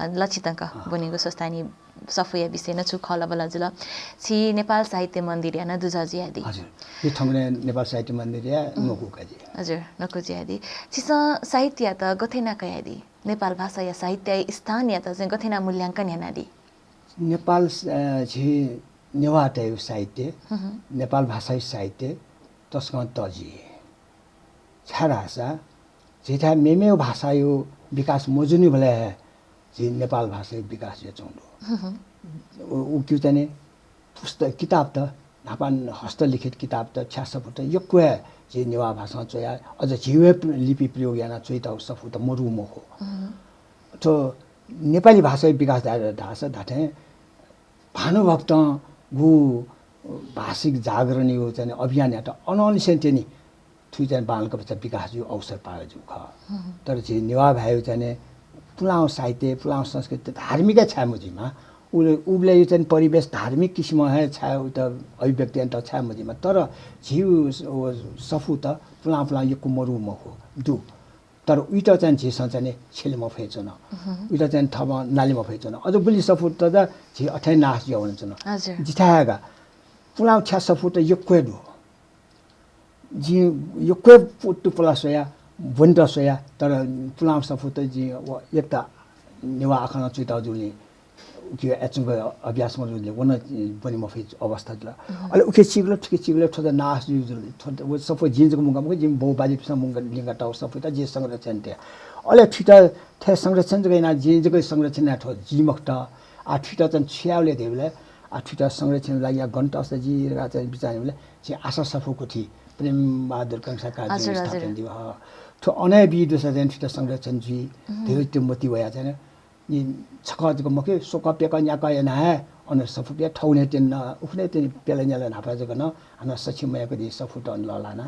अ, लछि तक अँ। ब्वनीगु स्वस्थानी सफूया विषय नं छु खः ला बला जुल। झी नेपाल साहित्य मन्दिरया नं दुजः जुयादी। हजुर। झी थौंकन्हय् नेपाल साहित्य मन्दिरया अँ। न्वकू का जि। हजुर, न्वकू जुयादी। झीसं साहित्ययात गथे याना कयादी? नेपाल भाषाया साहित्यया स्थानयात चाहिँ गथे याना मूल्यांकन यानादी? नेपाल, अ, झी नेवाःतय् साहित्य, हम्म। नेपाल भाषाया साहित्य तसकं तजि। छाय्‌धाःसा झीथाय् मेमेगु भाषाया विकास मजुनिबलय् हे झी नेपाल भाषाया विकास जुयाच्वंगु दु। हम्म। उ, उकियु चाहिँ नि पुस्तक, किताबत, न्हापा हस्तलिखित किताबत, छ्या सफूत यक्व हे झी नेवाः भाषां च्वया, अझ झीगु हे लिपि प्रयोग याना च्वइतःगु सफूत मरु मखु। हम्म। थ्व नेपाली भाषाया विकास धाये धाःसा धात्थें भानुभक्तं गु भाषिक जागरणया चाहिँ अभियान यात अनंनिसें तिनि थुइ चाहिँ बांलाक भचा विकास जुइगु अवसर पाः जुइगु खः। हम्म। तर झी नेवाः भाय्‌या चाहिँ पुलांगु साहित्य, पुलांगु संस्कृति धार्मिक हे छाय् मजुइमा। उले-, उबलय् चाहिँ परिवेश धार्मिक किसिमं हे छाय् उत अभिव्यक्ति यानातःगु छाय् मजुइमा। तर झीगु स-, व सफूत पुलां पुलां यक्व मरु मखु दु। तर उइत चाहिँ झीसं चाहिँ नि छ्यले मफयाच्वन। हम्म। उइत चाहिँ थःम्हं नाले मफयाच्वन। अझ गुलि सफूत त झी अथें नाश जुया वनाच्वन। हजुर। जिथाय् हे का पुलांगु छ्या सफूत यक्व हे दु। जिं यक्व हे पु-, तुपुला स्वया, ब्वनेत स्वया, तर पुलांगु सफूत जिं व एक त नेवाः आखलं च्वइतःगु जुलिं उकिया याच्वंक अभ्यास मजूगुलिं व नं ब्वने मफइ अवस्था जुल। हम्म। अले उखे चिबलय्, थुखे चिबलय् थ्व त नाश जुइ जुल। थ्व त व सफू जिं जक मुंका मखु, जिमि बौबाज्यापिन्सं मुंका लिंकातःगु सफूत जिं संरक्षण तया। अले थुइत थथे संरक्षण जक यानाः जिं जक संरक्षण याये थ्व जुइ मखुत। आः थुइत चाहिँ छु यायेगु ले धइबलय्, आः थुइत संरक्षण लागि या गन तःसा जुइ धकाः चाहिँ बिचाः यानाबलय् जिं आशा सफू कुथि प्रेमबहादुर कंसाकारजुं हजुर, हजुर। स्थापना यानादिल। ह, थ्व अन हे बी दुसा चाहिँ थुइत संरक्षण जुइ। हम्म। धइगु त्यो मति वया चाहिँ नि छकः जक मखु, स्वकः प्यकः न्याकः यानाः हे अन सफू पिया थौने तेन, उखुने तेन पेला न्याला न्हापा जक न, हानं सछि मयाक दि सफूत अन ललाना।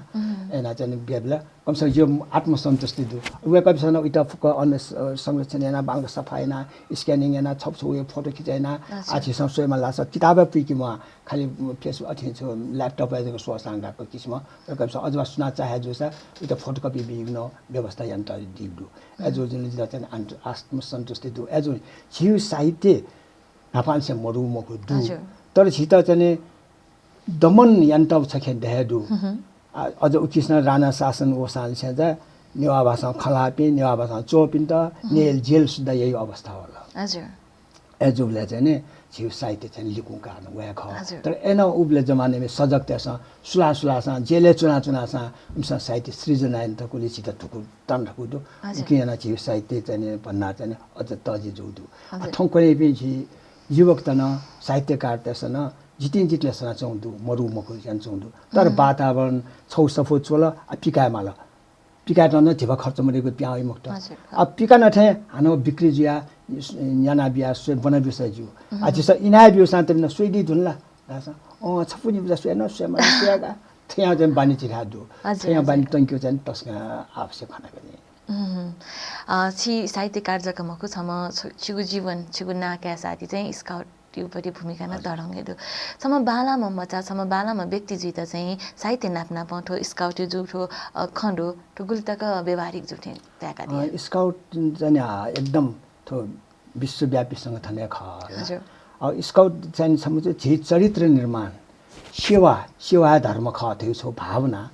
एना चाहिँ ब्याबिला, कम से कम यो आत्मसन्तुष्टि दु। वय्‌कःपिसं उइत फुक्क अन स-, संरक्षण याना, बांलाक सफा याना, scanning याना, छपु छपु यो फोटो खिचा याना, अच्छा। आछि सं स्वयेमा लासा किताब पुइके म्वाः, खालि Facebook अथि छु laptop-य् जक स्वःसां गाक्क किसिम। वय्‌कःपिसं अजवा सुना चाहे जूसा, उइत photocopy बीगु न व्यवस्था याना तयार दीगु दु। ए जु जुन जिता चाहिँ आन्त-, आत्मसन्तुष्टि दु। ए जु झीउ साहित्य न्हापांनिसें मरु मखु दु। हजुर। तर झीत चाहिँ दमन यानातःगु छखे दया दु। आ, अझ उकिसं राणा शासन वःसांनिसें जा नेवाः भाषां खँ ल्हाःपिं, नेवाः भाषां च्वःपिन्त नेल जेल सुद्धा यही अवस्था होला। हजुर। अय्‌जूबलय् चाहिँ नि झीउ साहित्य चाहिँ लिकुं काः वया खः। हजुर। तर अय्‌नं उबलय् जमानाय् सजगतय्‌सं सुलाः सुलाःसां जेलय् च्वना च्वनासां उमिसं साहित्य सृजना यानातःगुलिं झीत धुकु तन धुकु दु। हजुर। उकिं यानाः झीउ साहित्य चाहिँ नि भन्ना चाहिँ नि अझ तजि जू दु। आ, हजुर। थौंकन्हय्‌पिं झी युवकत नं साहित्यकारतय्‌सं नं जितिं जितले सनाच्वंगु दु, मरु मखु यानाच्वंगु दु। तर वातावरण छौ सफू च्वल, आ, पिकाये माल। पिकायेत नं धिबा खर्च मदय्‌कं पिहां वइ मखुत। हजुर। आ, पिकाना थें हानं बिक्री जुया, न्याना बिया, स्वये बना बिसा ज्यू। आ, झीसं इनाये ब्यूसां तेमिन स्वइदी धुन ला धाःसा, अँ, छपु निबुजा स्वये न, स्वये माल, स्वये का। थ्यां चाहिँ बानी चिखा दु। हजुर, थ्यां बानी तंक्यु चाहिँ तस्कं आवश्यक खना गनी। अ, छि साहित्यकार जक मखु, छम्ह छु-, छिगु जीवन, छिगु नां काय्‌सा ति चाहिँ scout उपरि भूमिका नं तःधंगु दु। छम्ह बांलाम्ह मचा, छम्ह बांलाम्ह व्यक्ति जुइत चाहिँ साहित्य नाप नापं थ्व scout जु थ्व, अ, खँ दु, थ्व गुलि तक व्यावहारिक जु थें ताय्‌का दिया? अ, scout चाहिँ आ, एकदम थ्व विश्वव्यापी संगठन हे खः। हजुर। अ, scout चाहिँ छम्ह चाहिँ झी चरित्र निर्माण, सेवा, सेवा धर्म खः थ्व छौ भावना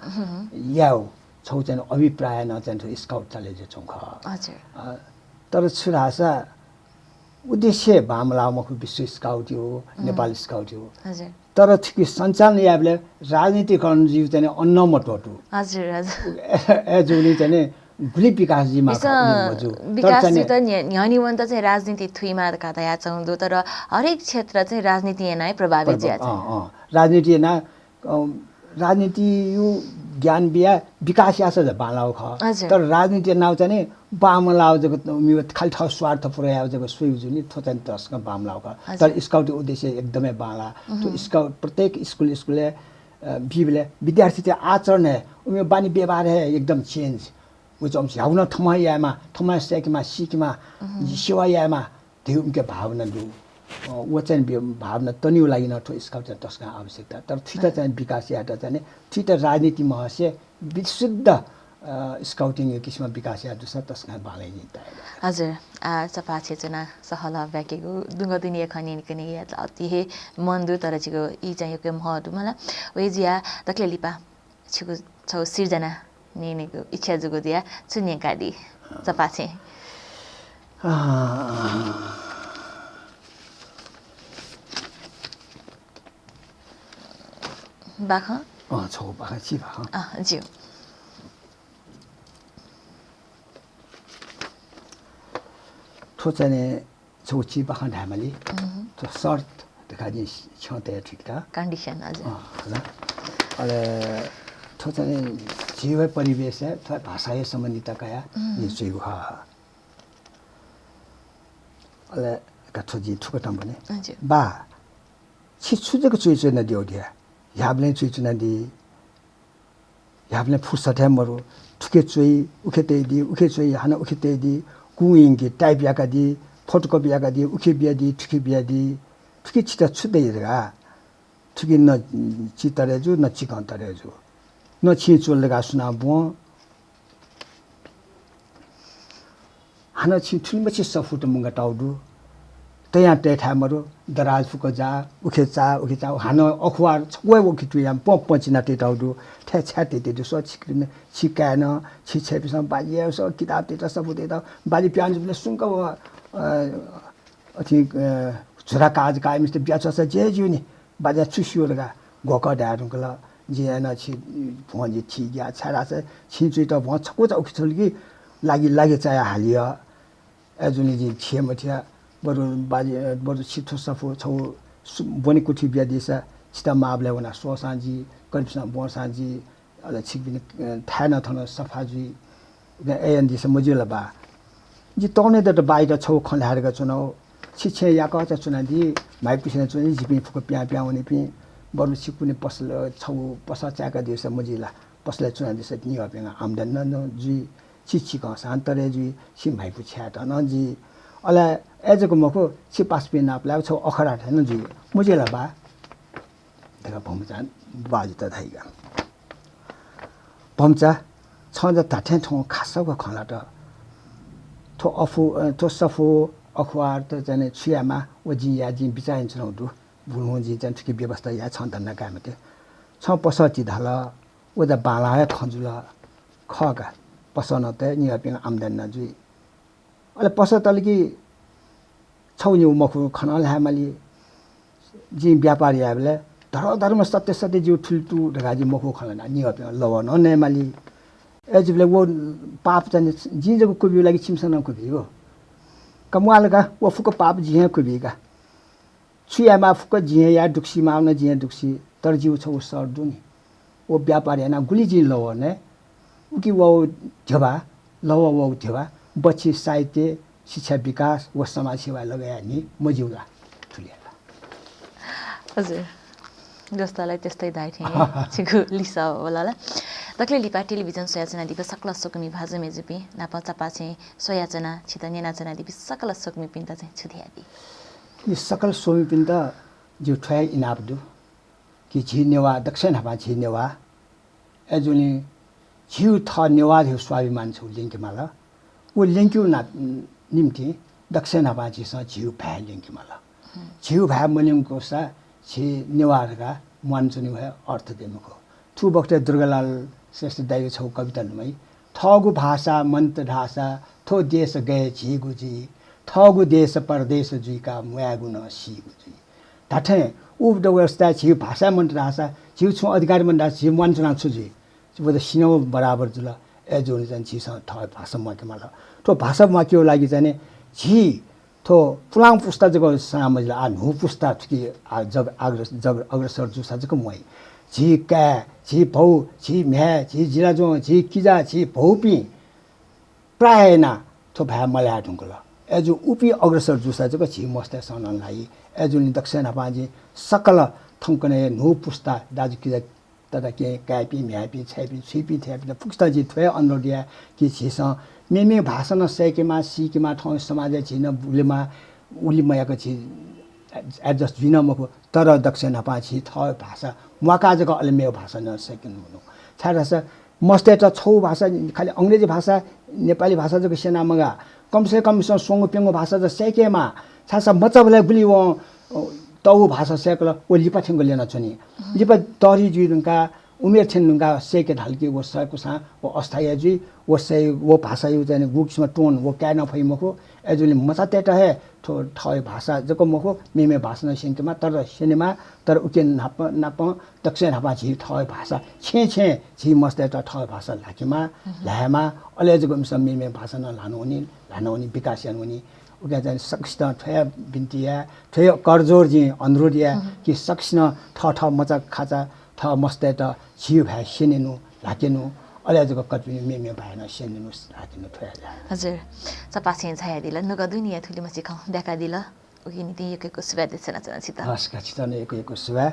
याउ छौ चाहिँ अभिप्राय नं चाहिँ थ्व scout चले जुचुं खः। हजुर। अ, तर छु धाःसा उद्देश्य बांमलाः मखु विश्व scout यो, नेपाल scout यो। हजुर। तर थुकी सञ्चालन याबलय् राजनीतिकरण जिउ चाहिँ अन्न मत्वतु। हजुर, हजुर। ए, ए, जुनि चाहिँ गुलि विकास जिमा मजु। तर विकास चाहिँ जिउ त न्ह्य-, न्ह्यनिवन्त चाहिँ राजनीति थुइमा का दया चाहन्छु, तर हरेक क्षेत्र चाहिँ राजनीति याना प्रभावित प्रभा-, ज्या चाहिँ। अँ, अँ। राजनीति याना अ, राजनीतियु ज्ञान बिया विकास याःसा जक बांलाउ खः। हजुर। तर राजनीति नाउ चाहिँ बांमलाउ जक मि-, खालि थः स्वार्थ पुरा याउ जक स्वयु जुनि थ्व चाहिँ तस्कं बांमलाउ खः। हजुर। तर scout उद्देश्य एकदमै बांला। थ्व scout प्रत्येक स्कुल, स्कुलय्, अ, बिबलय् विद्यार्थी चाहिँ आचरण हे, उमे बानी व्यवहार हे एकदम change। उ चाहिँ ह्याउन थमा यायमा, थमा सेकमा, सिकमा, सेवा यायमा, धैगु उनके भावना दु। अ, व चाहिँ बे-, भावना तनिउ लागि नं थ्व scout चाहिँ तस्कं आवश्यकता। तर थुइत चाहिँ विकास यायेत चाहिँ नि, थुइत राजनीति महसे विशुद्ध, अ, scouting यो किसिम विकास याये दुसा तस्कं बांलाइ नि त। हजुर, आ, सफा छेचुना सहल ब्याकेगु दुंग दुनिया खनि निकनि या अति हे मन दु, तर छिगु ई चाहिँ यक्व मह दु मला। वइ जिया दकले लिपा छिगु छौ सिर्जना न्यनेगु इच्छा जुगु दिया छु न्यंकादी चपाछे। बाखं? अँ, छौ बाखं, छि बाखं। अँ, ज्यू। थ्व चाहिँ नि छौ छि बाखं धायेमाली। थ्व शर्त धकाः जिं छ्यं तया थुइकता। Condition, हजुर। अँ, हला। अले थ्व चाहिँ नि झीवय् परिवेशय् थ्व भाषाया सम्बन्धित कया नि जुइगु खः। अले का थ्व जिं थुकथं बने। हजुर। बा, छि छु जक च्वइच्वनादिउ धिया? ह्याबलें च्वइच्वनादी। ह्याबलें फुर्सद हे मरु। थुके च्वइ, उखे तयेदी, उखे च्वइ, हानं उखे तयेदी, कुं यंकी, type याकादी, photocopy याकादी, उखे बियादी, थुखे बियादी। थुके छित छु दइ धकाः? थुके न चितरे जु, न चिकंतरे जु। न छिं च्वल धकाः सुनां ब्वं। हानं छिं थुलिमछि सफूत मुंगा ताउ दु। तयां तयेथाय् मरु, दराज फुक्क जा, उखे चा, उखे चा, हानं अखबार छक्वय् उखे तुयां पँ पँ चिना तये ताउ दु। थय् छाय् तये तये दु, स्व छिकपिं, छि काय्‌नं, छि छय्‌पिसं बाजी यायेसं किताब तये ताउ, सफू तये ताउ, बाजी पिहां जूबलय् सुंक व, अ, अथि, अ, झुरा काज काय् मिस्त बिया छ्वसा जे ज्यू नि। बाज्या छु स्यू धकाः ग्वकः धाये धुंकल। जिं याना छि भ्वं जि थी ग्या, छाय्‌धाःसा छिं च्वइत भ्वं छकू चा उखे छ्वल कि लागि, लागि चाया हालिय। अय्‌जूनि जिं थिये मथिया, बरु बाज्या, बरु छि थ्व सफू छौ सु-, ब्वने कुथि बियादिसा, छित माःबलय् वना स्वःसां जि, कर्पिसं ब्वंसां जि, अले छिकपिनि, अ, थाय् नं थन सफा जुइ। उकिं अय्‌यानादिसँ मज्यू ला बा? जि तःने दत बाइत छौ खँ ल्हाये धकाः च्वनागु। छि छेँ याकःचा च्वनादी, म्हाइपुसे नं च्वनादी, जिपिं फुक्क पिहां पिहां वनीपिं, बरु छि कुने पसल, छगू पसः चाय्‌कादिसँ मजिल ला, पसलय् च्वनादिसँ, निगः प्यंगः आम्दानी नं जुइ, छि चिकंसां तरे जुइ, छि म्हाइपु छ्यायेत नं जुइ। अले अय् जक मखु, छि पासापिं नापलाय् छगू अखडा थें नं जुइ, मजिल ला बा? धकाः भम्चा बाजुत धाइगु। भम्चा, छं जा धात्थें थौं खासक खँ ल्हात। थ्व अफु, अ, थ्व सफू, अखबार त चाहिँ छु यायेमाः, व जिं याये, जिं बिचाः यानाच्वनागु दु। बुलुहुँ जिं चाहिँ थुकी व्यवस्था याये, छं धन्दा काये मते। छं पसः ति धाल, व जा बांलाः हे खँ जुल। खः का, पसः नं तये, निगः प्यंगः आम्दानी नं जुइ। अले पसः तल कि छगू निगू मखु, खँ नं ल्हायेमाली। जिं व्यापार यायेबलय् धर्मधर्म सत्य सत्य जिगु थुलि तु धकाः जिं मखु खँ ल्हाना, निगः प्यंगः लवः नं नयेमाली। अय् जूबलय् व पाप चाहिँ जिं जक क्वब्यूगु ला कि छिमिसं नं क्वबी हो? का म्वाल का, व फुक्क पाप जिं हे क्वबी का। छु यायेमाः फुक्क जिं हे याये, दुगुसी माःगु नं जिं हे दुगुसी, तर जिगु छगू शर्त दु नि। व व्यापार यानाः गुलि जिं लवः नये, उकी वःगु ध्यबा, लवः वःगु ध्यबा बच्छि साहित्य, शिक्षा विकास व समाज सेवा लगाय् याये नि, मज्यू ला? थुलि हे ला। हजुर। ग्रस्तलाई त्यस्तै धाये थें छिगु लिसः वल ला। दकले लिपा टेलिभिजन स्वयाच्वनादीपिं सकल स्वकुमि भाजु मय्‌जुपिं नाप चपाःछेँ स्वयाच्वना, छित न्यनाच्वनादीपिं सकल स्वकुमिपिन्त चाहिँ छु धयादी? यी सकल स्वकुमिपिन्त जिगु थ्व हे इनाप दु कि झी नेवाः, दकलय् न्हापां झी नेवाः। अय्‌जूगुलिं झीगु थः नेवाः धइगु स्वाभिमान छगू ल्यंके माल। व ल्यंकेगु ना-, निंतिं दकलय् न्हापां झीसं झीगु भाय् ल्यंके माल। झीगु भाय् मल्यंकूसा झी नेवाः धकाः म्वानाच्वनेगु हे अर्थ दइ मखु। थुबखतय् दुर्गालाल श्रेष्ठ दाइया छगू कविता लुमइ, थःगु भाषा मन्त धाःसा थ्व देश गय् झीगु जुइ, थःगु देश परदेश जुइकाः म्वायेगु नं सीगु जुइ। धात्थें उ व्यवस्थाय् झीगु भाषा मन्त धाःसा, झीगु छुं अधिकार मन्त धाःसा झी म्वानाच्वनाः छु जुइ? व त सिनं बराबर जुल। अय्‌जूगुलिं चाहिँ झीसं थः भाषा म्वाके माल। थ्व भाषा म्वाकेगु लागि चाहिँ नि झी थ्व पुलांगु पुस्ता जक सना मजिल, आः न्हू पुस्ता थुकी आः जग अग्र-, जग अग्रसर जूसा जक म्वाइ। झी काय्, झी भौ, झी म्ह्याय्, झी जिलाजं, झी किजा, झी भौपिं प्रायः यानाः थ्व भाय् मल्हाये धुंकल। अय्‌जूगुलिं उपिं अग्रसर जूसा जक झी मस्तय्‌सं नं लाइ। अय्‌जूगुलिं दकलय् न्हापां जिं सकल थौंकन्हय् न्हू पुस्ता दाजुकिजा तताकेहेँ काय्‌पिं, म्ह्याय्‌पिं, छाय्‌पिं, छुइपिं, थ्याय्‌पिन्त फुक्कसितं जिं थ्व हे अनुरोध याये कि झीसं मेमेगु भाषा नं सय्‌केमाः, सीकेमाः, थौं समाजय् झी नं उलेमाः, उलि मयाक झी adjust जुइ नं मखु, तर दकलय् न्हापां झी थः भाषा म्वाकाः जक अले मेगु भाषा नं सय्‌के मनु। छाय्‌धाःसा मस्तय्‌त छगू भाषा, खालि अंग्रेजी भाषा, नेपाली भाषा जक स्यना मगाः, कम से कम स्वंगू प्यंगू भाषा त सय्‌केमाः। छाय्‌धाःसा मचाबलय् गुलि वं, अ, तःगु भाषा सय्‌कल, व लिपा थ्यंक ल्यनाच्वनी। लिपा तःधि जुइ धुंकाः, उमेर थ्यने धुंकाः सय्‌के धाल कि व सय्‌कूसां व अस्थायी जुइ, व सय्-, व भाषाया चाहिँ नि गुगु किसिमं tone व काये नं फइ मखु। अय्‌जूगुलिं मचातय्‌त हे थ्व थःगु भाषा जक मखु, मेमेगु भाषा नं स्यंकेमाः, तर स्यनेमाः, तर उकी नाप, नाप दकलय् न्हापां झी थःगु भाषा छेँय् छेँय् झी मस्तय्‌त थःगु भाषा ल्हाकेमाः, ल्हायेमाः, अले जक इमिसं मेमेगु भाषा नं ल्हानावनी, ल्हानावनी, विकास यानावनी। उकिं चाहिँ सकसितं थ्व हे बिन्ति याये, थ्व हे करजोर जिं अनुरोध याये कि सकसिनं थः थः मचा खाचा, थः मस्तय्‌त झीगु भाय् स्यनेनु, ल्हाकेनु, अले जक कतिपय मेमेगु भाय् नं स्यनेनु, ल्हाकेनु, थ्व हे। हजुर, चपाःछेँ झायादिल, नुगः दुनेया थुलिमछि खँ ब्याकादिल। उकिया निंतिं यक्व यक्व सुभाय् देछानाच्वना छितः। हस् का, छितः नं यक्व यक्व सुभाय्।